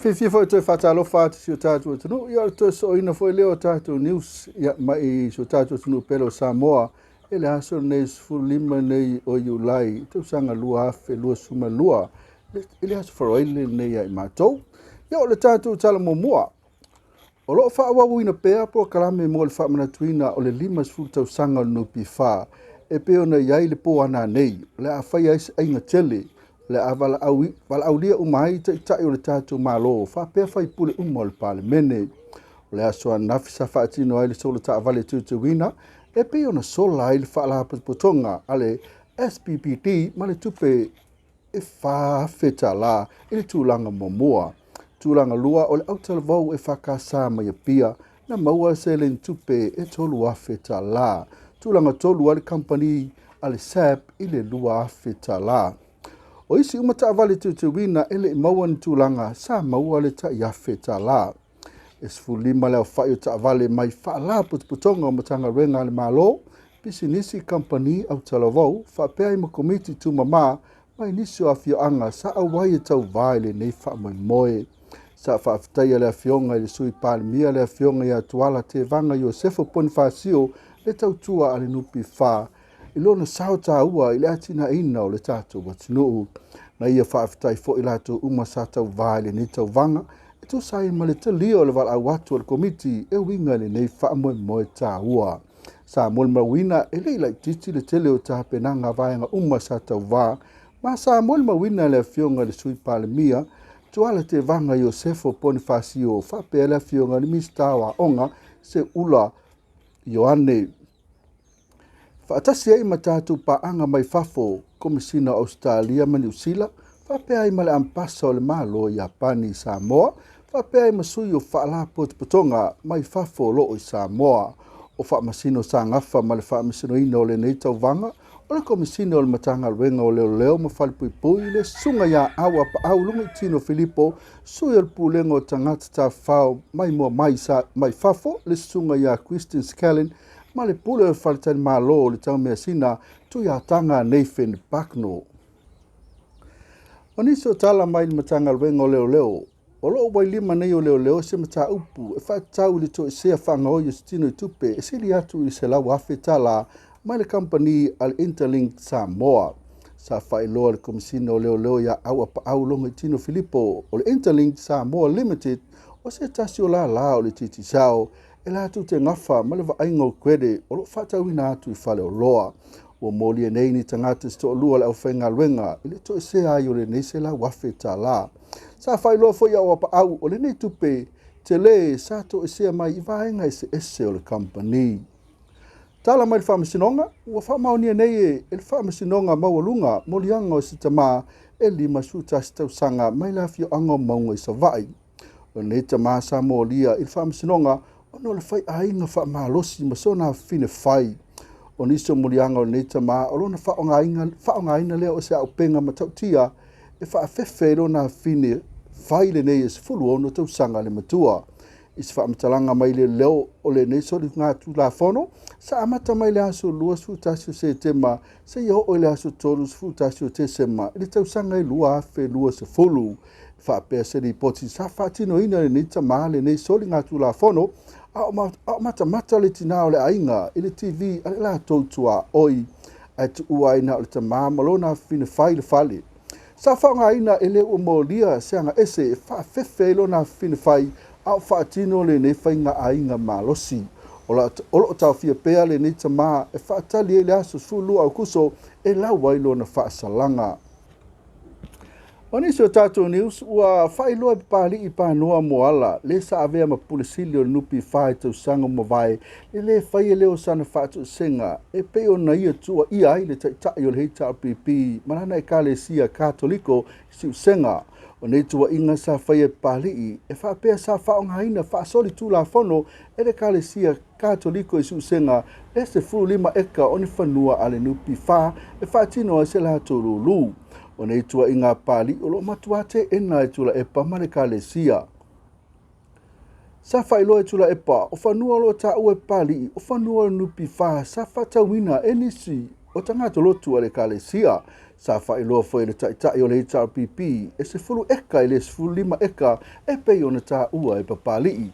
fiafia foi e toe faatalofa atu i si o tatou atunuu. Ia, o le toe sooina foi lea o tatou news ia, mai si o tatou atunuu pele o Samoa i le aso lenei 15 nei o Iulai, tausaga 2022, i le aso Faraile lenei ia i matou. Ia, o le tatou tala muamua, o lo o faaauauina pea polokalame mo le faamanatuina o le 50 tausaga o le NPF e pei ona i ai le po ananei, o le a faia ai se aiga tele, o le a valaaulia uma ai taitai o le tatou Malo faapea faipule uma o le Palemene. O le aso ananafi sa faatino ai le sola taavale teuteuina e pei ona sola ai le faalapotopotoga a le SPPD ma le tupe e $4,000 i le tulaga muamua. Tulaga lua o le autalavou e FKS mai Apia na maua seleni tupe e $3,000. Tulaga tolu a le kamupani a le SAB i le $2,000. O isi uma taavale teuteuina e le i maua ni tulaga sa maua le tai $1,000. E 15 le aofai o taavale mai faalapotopotoga o Matagaluega a le Malo, pisinisi, kamupani, autalavou, faapea ai ma komiti tumama mai nisi o afioaga sa auai e tauvā i lenei faamoemoe. Sa faafetaia le afioga i le Sui Palemia le afioga ia Tuala Tevaga Iosefo Ponifasio le tautua a le NPF i lona sao taua i le atinaeina o le tatou atunuu. Na ia faafetai foi latou uma sa tauvā i lenei tauvaga e tusa ai ma le talia o le valaau atu a le Komiti e uiga i lenei faamoemoe taua. Sa molimauina e le i laitiiti le tele o tapenaga a vaega uma sa tauvā, ma sa molimauina le afioga i le Sui Palemia Tuala Tevaga Iosefo Ponifasio faapea le afioga i le Minisita o Aoga Seuula Ioane. Faatasi ai ma tatou paaga mai fafo, Komesina o Ausetalia ma Niu Sila, faapea ai ma le Ampasa o le Malo o Iapani i Samoa, faapea ai ma sui o faalapotopotoga mai fafo o loo i Samoa. O faamasino sa gafa ma le faamasinoina o lenei tauvaga, o le Komesina o le Matagaluega o Leoleo ma Falepuipui, le Susuga ia Au Apaau Logoitino Filipo, sui o le Pulega o Tagata Tafafao Maimoa mai, mai Fafo, le Susuga ia Christian Scallon, ma le Pule o le Faletalimalo o le Taumeasina, Tuiataga Nathan Bucknell. O nisi o tala mai le Matagaluega o Leoleo, o loo vailima nei o leoleo se mataupu e faatatau i le toesea faagaoi o se tino i tupe e sili atu i le $100,000 mai le kamupani a le Interlink Samoa. Sa faailoa le Komesina o Leoleo ia Au Apaau Logoitino Filipo o le Interlink Samoa Limited o se tasi o lālā o le Digicel e latou te gafa ma le vaaiga o credit o lo o faatauina atu i faleoloa. Ua molia nei ni tagata se toalua o le aufaigaluega i le toesea ai o lenei $100,000. Sa faailoa foi Au Apaau o lenei tupe tele sa toesea mai i vaega eseese o le kamupani. Tala mai le Faamasinoga, ua faamaonia nei e le Faamasinoga Maualuga moliaga o se tamā e 51 tausaga mai le afioaga o Mauga i Savaii. O lenei tamā sa molia i le Faamasinoga ona o le faiaiga faamalosi ma sona afafine fai. O nisi o moliaga o lenei tamā o lona faaaogaina lea o se auupega matautia e faafefe ai lona afafine fai lenei e 16 tausaga le matua. I se faamatalaga mai le leo o lenei soligatulafono sa amata mai le aso 21 o Setema seia oo i le aso 31 o Tesema i le tausaga e 2020. Faapea se lipoti sa faatinoina lenei tamā lenei soligatulafono a o matamata le tinā o le aiga i le TV a le latou tuaoi, ae tuua ai na o le tamā ma lona afafine fai le fale. Sa faaaogaina e le ua molia se agaese e faafefe ai lona afafine fai a o faatino lenei faiga aiga malosi. O loo taofia pea lenei tamā e faatali ai le aso 12 Aokuso e lau ai lona faasalaga. O nisi o tatou news, ua faailoa e Papali'i Panoa Moala le sa avea ma pule sili o le NPF i tausaga ua mavae le lē faia lea o sana faatoesega e pei ona ia tuuaia ai le taitai o le HRPP ma lana Ekalesia Katoliko i Siusega. O nei tuuaiga sa faia e Papali'i e faapea sa faaaogaina faasolitulafono e le Ekalesia Katoliko i Siusega le 15 eka o ni fanua a le NPF e faatino ai se latou lūlū. O nei tuuaiga a Papali'i o loo matuā teena e Tuilaepa ma le Ekalesia. Sa faailoa e Tuilaepa o fanua o loo taua e Papali'i o fanua o le NPF sa faatauina e nisi o tagata lotu a le Ekalesia. Sa faailoa foi e le Taitai o le HRPP e 10 eka i le 15 eka e pei ona taua e Papali'i.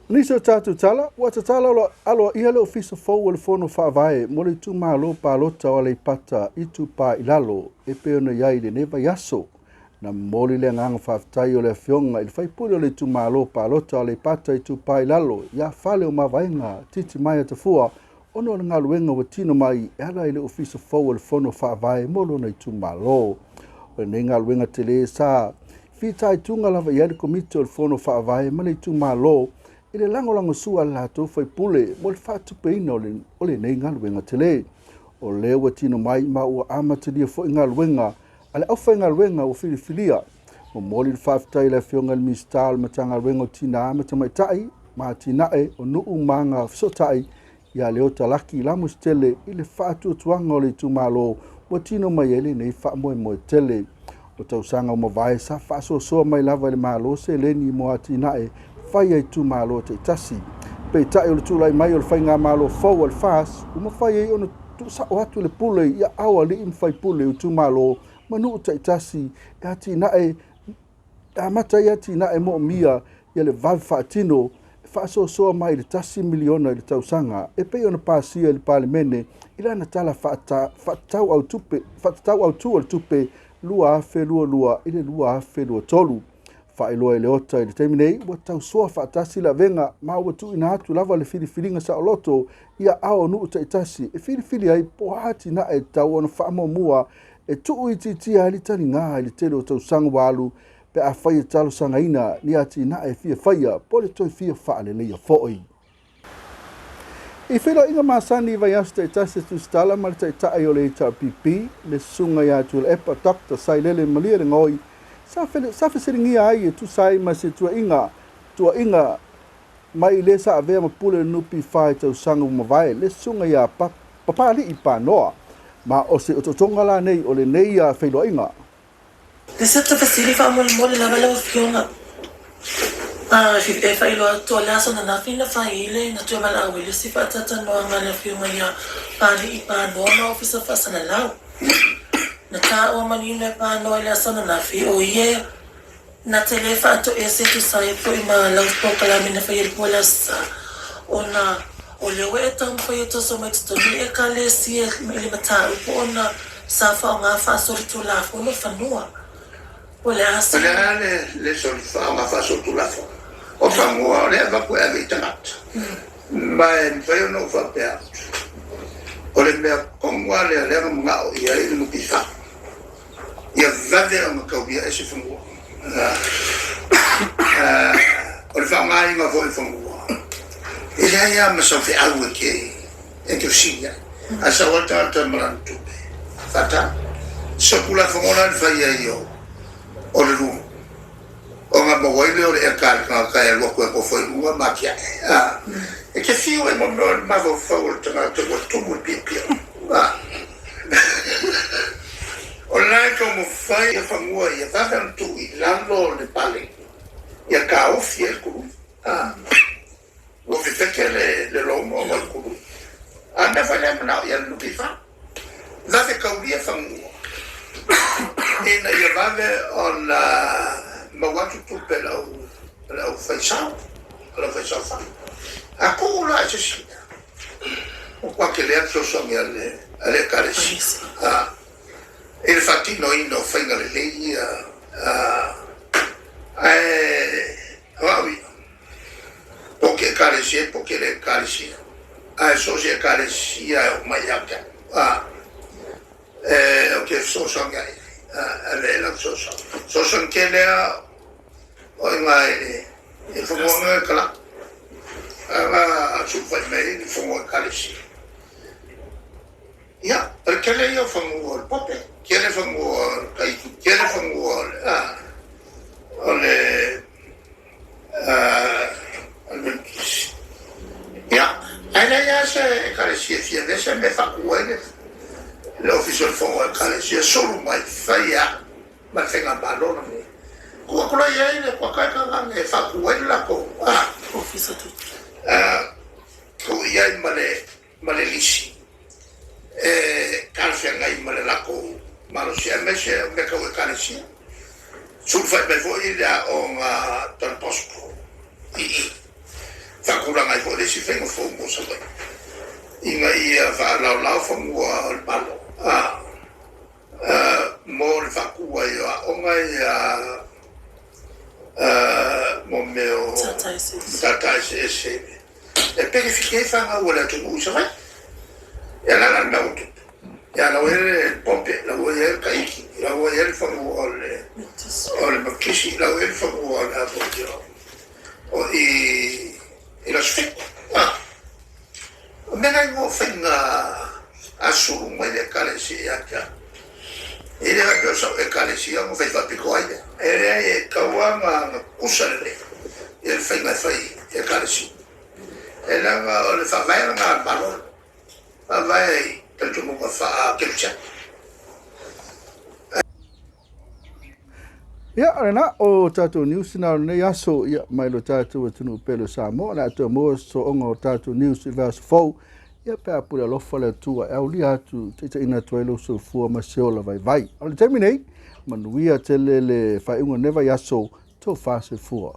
Nisi o tatou tala, ua tatala aloaia le Ofisa fou o le Fono Faavae mo le itumalo palota o Aleipata Itupa i Lalo e pei ona i ai i lenei vaiaso. Na momoli le agaga faafetai o le Afioga i le faipule o le itumalo palota o Aleipata Itupa i Lalo ia Faleomavaega Titimaea Tafua ona o le galuega ua tino mai e ala i le Ofisa fou o le Fono Faavae mo lona itumalo. O lenei galuega tele sa fitaituga lava i ai le Komiti o le Fono Faavae ma le itumalo i le lagolagosua a le latou faipule mo le faatupeina o lenei galuega tele. O lea ua tino mai ma ua amatalia foi galuega a le aufaigaluega ua filifilia. Momoli le faafetai i le Afioga i le Minisita o le Matagaluega o Tina ma Tamaitai ma Atinae o Nuu ma Agafesootai ia Leota Laki Lamositele i le faatuatuaga o le itumalo ua tino mai ai lenei faamoemoe tele. O tausaga ua mavae sa faasoasoa mai lava i le Malo seleni mo atinae fai a itumalo taitasi. Peitai o le tulai mai o le faigamalo fou a le FAS ua mafai ai ona tuusao atu le pule i aao o alii ma faipule o itumalo ma nuu taitasi e atinae e amata ai atinae moomia ia le vave faatino e faasoasoa mai i le $1 miliona i le tausaga e pei ona pasia i le Palemene i lana tala faatatau autu o le tupe 2022 i le 2023. Faailoa e Leota i le taimi nei ua tausoa faatasi le avega ma ua tuuina atu lava le filifiliga saoloto i aao o nuu taitasi e filifili ai po o a atinae e tatau ona faamuamua e tuuitiitia ai le taliga i le tele o tausaga ua alu pe afai e talosagaina ni atinae e fia faia po o le toe fia faaleleia foi. I feiloaiga masani i vaiaso taitasi a Tusitala ma le Taitai o le HRPP, le Susuga ia Tuilaepa Dr. Sailele Malielegaoi, sa fesiligia ai e tusa ai ma se tuuaiga mai i le sa avea ma pule o le NPF i tausaga ua mavae, le Susuga ia Papali'i Panoa. Ma o se otootoga la nei o lenei feiloaiga. Le seta fesili faamolemole lava lau Afioga. E faailoa atu o le aso ananafi na fai le na toe valaau ai le isi faataatanoaga a le Afioga ia Pali'i Panoa ma Ofisa Faasalalau. Na taua manino e Panoa i le aso ananafi o ia na te le faatoese tusa ai foi ma lau polokalame na faia i le po o le Aso Sa ona o lea ua e taumafai e toso mai totonu le Ekalesia i le mataupu ona sa faaaoga faasolitulafono fanua. O le a O le a le soli faaaoga faasolitulafono o fanua o lea avatu e ave i tagata? Ma e mafai ona ou faapea atu, o le mea tonu lava lea lea na manao i ai le NPF, ia vave ona taulia ese fanua. O le faaaogaina foi o fanua, e leai lava ma sau feau e te fesili ai. A sau lava le tagata ma lana tupe, faatau. So Tulafono la na fai ai o le lulu, ona maua ai lea o le eka a le tagata e alu atu e nofo i luga ma atiae. E te fiu ai ma mea o le mafaufau o le tagata ua tumu le piapia. O lena e taumafai ia fanua ia vave ona tuu i lalo le pale ia taofi ai le kului. Ua fefete le logo ma le kului. A o le mea foi lea e manao i ai le NPF, vave taulia fanua ina ia vave ona maua atu tupe a le aufaisao, a le aufaisao. A tuu la i se isi mea, ua matua tele lava le fesoasoani a le Ekalesia i le faatinoina o faiga lelei ia. Ae o au ia, po o ke Ekalesia po o ke le Ekalesia, ae so o se Ekalesia e oo mai ia te au, ou te fesoasoani ai, e ave ai lau fesoasoani. Fesoasoani tele lava o i ina i le fanua nei o le Kalapu. Ana sulufai mai ai le fanua Ekalesia. Ia, o le tele ia o fanua o le Pope, tele fanua o le Tahiti, tele fanua o le Metotisi. Ia, ae leai lava se Ekalesia e fia avea se mea e faatu ai le Ofisa o le Fono a Ekalesia, sulu mai, fai au ma le faigamalo lenei. Tuu atu la i ai le Tuataitagane e faatu ai le latou Ofisa tutu. Tuu i ai ma le ma le lisi e talafeagai ma le latou malosi aemaise o mea tau Ekalesia. Sulufai mai foi le aoga Don Bosco i i. Faatulaga ai foi le isi faiga fou mo Savaii ina ia faalaolao fanua o le Malo mo le faatu ai o aoga ia mo mea o matata eseese e penefiti ai fanau a le atunuu i Savaii. Ia la la le mea ua tupu. Ia la ua i ai le pope, la ua i ai le kaiki, la ua i ai le fanua o le o le makisi, la ua i ai le fanua o le a foi o i i Lasefeko. Ah, o mea na igoa o faiga a sulu mai le Ekalesia ia te au. E le faapea o sau Ekalesia ona fai faapito ai lea. E leai, e tatau lava ona tutusa lelei ia le faiga e fai i Ekalesia. E leaga o le faavae lena a le Malo, faavae i talitonuga faa-kerisiano. Ia, o lena, o tatou news na o lenei aso, ia, mai lo tatou atunuu pele o Samoa, o le a toe maua se sooga o tatou news i le vaiaso fou, ia, pe a pule alofa le Atua e aulia atu, taitaiina atu ai lou soifua ma se ola vaivai. O le taimi nei, manuia tele le faaiuga o lenei vaiaso, tofa soifua.